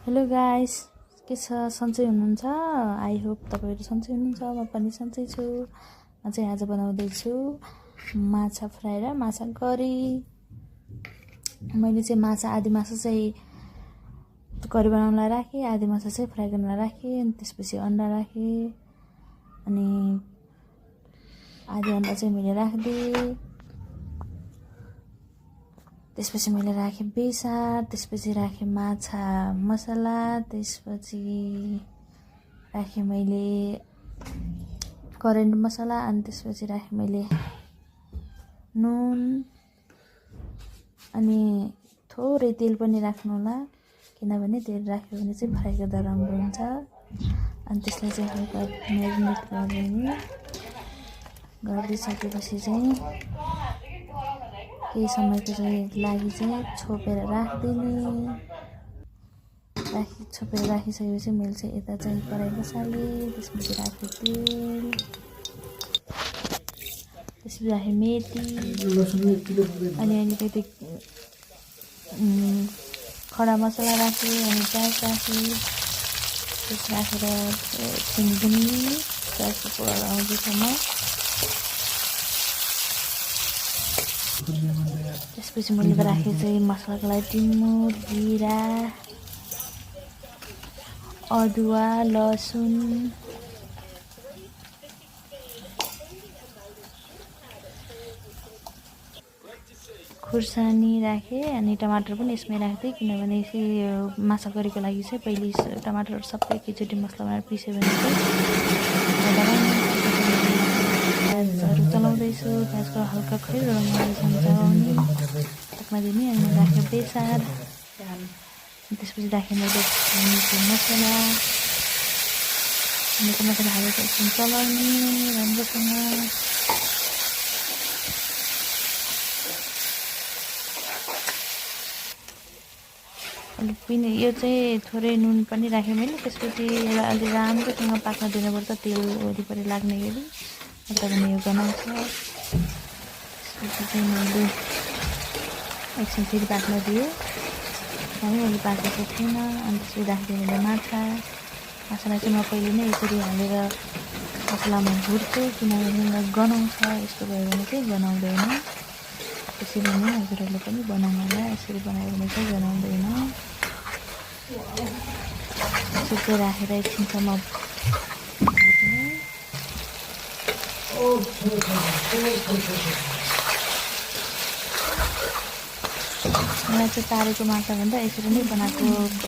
Hello guys, के छ? सन्चै हुनुहुन्छ? आई होप तपाईँहरू सन्चै हुनुहुन्छ। म पनि सन्चै छु। म चाहिँ आज बनाउँदैछु माछा फ्राई र माछा करी। मैले चाहिँ आधी माछा चाहिँ करी बनाउनलाई राखेँ, आधी माछा चाहिँ फ्राई गर्नलाई राखेँ। अनि त्यसपछि अन्डा राखेँ, अनि आधी अन्डा चाहिँ मैले राखिदिएँ। त्यसपछि मैले राखेँ बेसार, त्यसपछि राखेँ माछा मसला, त्यसपछि राखेँ मैले करेन्ट मसला, अनि त्यसपछि राखेँ मैले नुन, अनि थोरै तेल पनि राख्नु होला, किनभने तेल राख्यो भने चाहिँ फ्राई गर्दा राम्रो हुन्छ। अनि त्यसलाई चाहिँ हल्का म्यारिनेट गरिदिसकेपछि चाहिँ केही समयको लागि चाहिँ छोपेर राखिदिने। छोपेर राखिसकेपछि मैले चाहिँ यता चाहिँ कराई बसालेँ, त्यसपछि राखेँ तेल, त्यसपछि राखेँ मेथी, अनि अलिकति खडा मसला राखेँ, अनि प्याज राखेँ। त्यस राखेर एकछिन भुन्ने, प्याजको कलर आउँदैसम्म। त्यसपछि मैले राखेँ चाहिँ मसलाको लागि टिमुर, जिरा, अदुवा, लसुन, खुर्सानी राखेँ, अनि टमाटर पनि यसमै राख्दै, किनभने माछा करीको लागि चाहिँ पहिले टमाटर सबै एकैचोटि मसला बनाएर पिस्यो भने चाहिँ प्याजहरू चलाउँदैछु। प्याजको हल्का खैरो रङ चलाउने टकमा दिने। अनि राखेँ बेसार, त्यसपछि राखेँ मैले मसला हालेर एकछिन चलाउने राम्रोसँग। अलिक पनि यो चाहिँ थोरै नुन पनि राखेँ मैले। त्यसपछि यसलाई अलिक राम्रोसँग पाक्न दिनुपर्छ, तेल वरिपरि लाग्ने गरी, किनभने यो गनाउँछ। त्यसपछि चाहिँ मैले एकछिन फेरि पाक्न दिएँ, किनभने अहिले पाकेको थिएन। अनि त्यसपछि राखिदिएँ मैले माछालाई चाहिँ म पहिले नै यसरी हालेर मसलामा भुट्छु, किनभने गनाउँछ। यस्तो भयो भने चाहिँ गनाउँदैन। त्यसरी नै हजुरहरूले पनि बनाउनु होला, यसरी बनायो भने चाहिँ गनाउँदैन। यसरी राखेर एकछिनसम्म भुट्ने। मलाई चाहिँ तारेको माछाभन्दा यसरी नै बनाएको